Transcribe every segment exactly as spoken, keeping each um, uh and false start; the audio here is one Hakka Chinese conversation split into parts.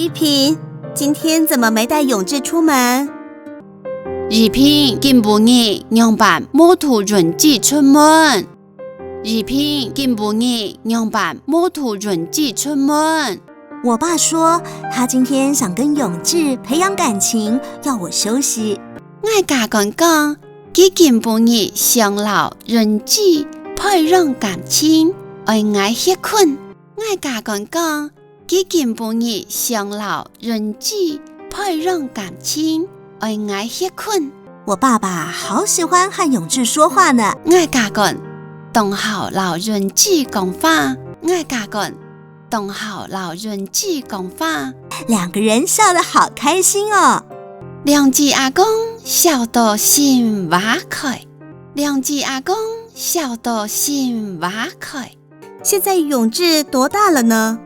怡萍，今天怎么没带永志出门？怡萍，今晡日仰般無渡永志出門？怡萍，今晡日仰般無渡永志出門？我爸说，他今天想跟永志培养感情，要我休息。𠊎家官講，佢今晡日想摎永志培養感情，愛𠊎歇睏。𠊎家官講，佢今晡日想摎永志培養感情，愛𠊎歇睏。我爸爸好喜欢和永志说话呢。𠊎家官當好摎永志講話，𠊎家官當好摎永志講話。两个人笑得好开心哦。兩子阿公笑到心花開，兩子阿公笑到心花開。现在永志多大了呢？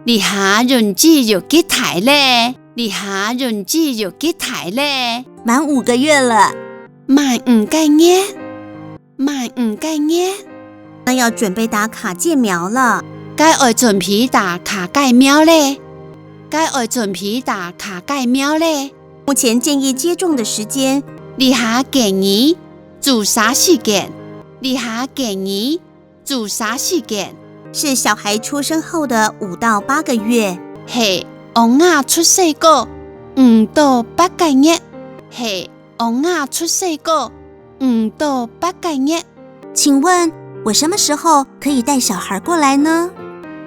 這下永志有幾大咧？這下永志有幾大咧？满五个月了。滿五个月，滿五个月。那要准备打卡介苗了。該愛準備打卡介苗咧。該愛準備打卡介苗咧。目前建议接种的时间，這下建議注射時間，這下建議注射時間，是小孩出生后的五到八个月。係嬰兒出世過五到八个月，係嬰兒出世過五到八个月。请问我什么时候可以带小孩过来呢？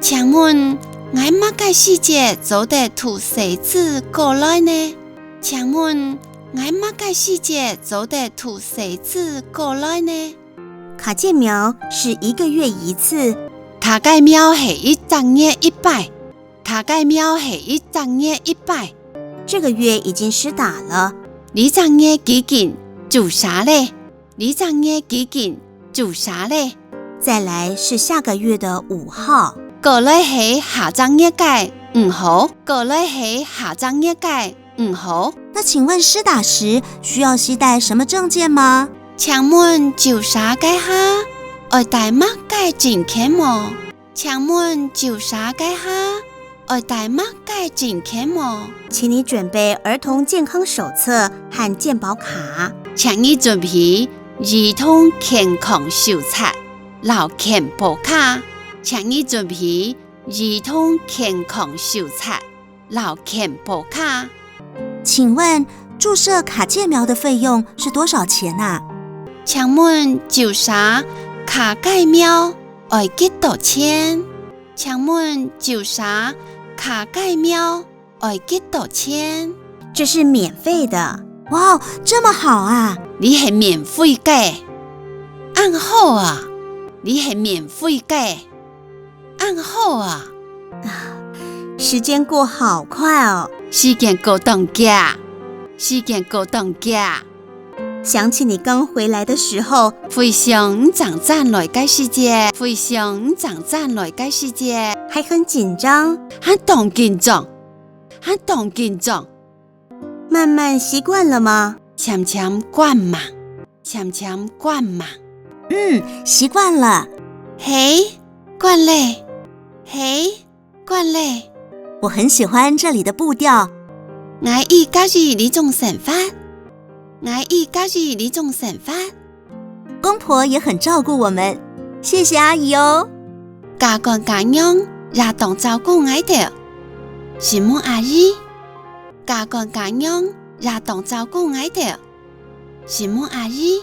請問，𠊎麼个時節做得渡細子過來呢？請問，𠊎麼个時節做得渡細子過來呢？卡介苗是一个月一次。卡介苗係一隻月一擺。卡介苗係一隻月一擺。這个月已经施打了。這隻月已經注射咧。這隻月已經注射咧。再来是下个月的五号。過來係下隻月个五號。過來係下隻月个五號。那请问施打时需要携带什么证件吗？請問注射該下愛帶麼个證件無？請問注射該下愛帶麼个證件無？请你准备儿童健康手册和健保卡。請你準備兒童健康手冊摎健保卡。請你準備兒童健康手冊摎健保卡。请问注射卡介苗的费用是多少钱啊？請問注射卡介苗愛幾多錢？請問注射卡介苗愛幾多錢？这是免费的。哇，这么好啊！這係免費个。恁好啊！這係免費个。 恁好啊！时间过好快哦。時間過當遽，時間過當遽。想起你刚回来的时候，回想你正轉來个時節，回想你正轉來个時節，还很紧张。還當緊張，還當緊張。慢慢习惯了吗？漸漸慣嘛，漸漸慣嘛。嗯，习惯了。係，慣咧，係， 慣咧。我很喜欢这里的步调。𠊎已合意這種生活。𠊎已合意這種生活。公婆也很照顾我们，谢谢阿姨哦。家官家娘也當照顧𠊎兜。承蒙阿姨。家官家娘也當照顧𠊎兜。承蒙阿姨。